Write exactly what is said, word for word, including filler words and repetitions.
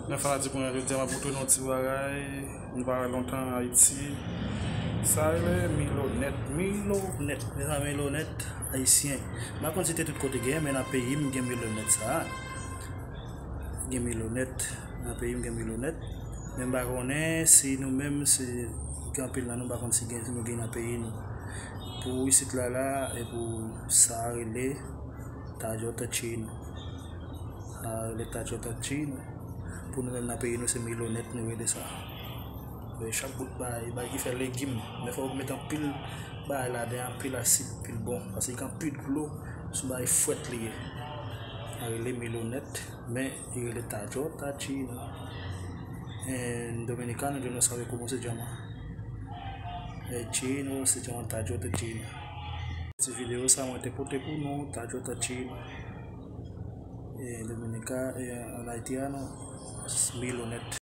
Men fanatik mwen, jodi a m ap montre nou ti bagay. Nou pa wè lontan Ayiti. Sa rele Milonèt. Milonèt. Mezanmi, Milonèt ayisyen. M pa konn si te tout kote gen, men nan peyi m gen Milonèt sa a. Gen Milonèt. Nan peyi m gen Milonèt. Men m pa konnen si nou menm, si gen anpil nan nou, m pa konn si gen, si nou gen nan peyi nou. Pou isit la la, e pou sa rele Tadyòt Tchino. Sa rele Tadyòt Tchino. Pou nou menm nan peyi nou, se Milonèt nou rele sa. E chak bout bagay, bagay ki fè legim. Men fò w met anpil bagay ladan, anpil asid, anpil bon. Paske gen anpil dlo, se yon bagay frèt li ye. Sa rele Milonèt, men li rele Tadyòt Tchino. En Dominikano, yo no sabe cómo se llama. E Tchino, se llama Tadyòt Tchino. Ti videyo sa mwen te pote pou nou, Tadyòt Tchino. E Dominika, e an Ayiti a nou, Milonèt.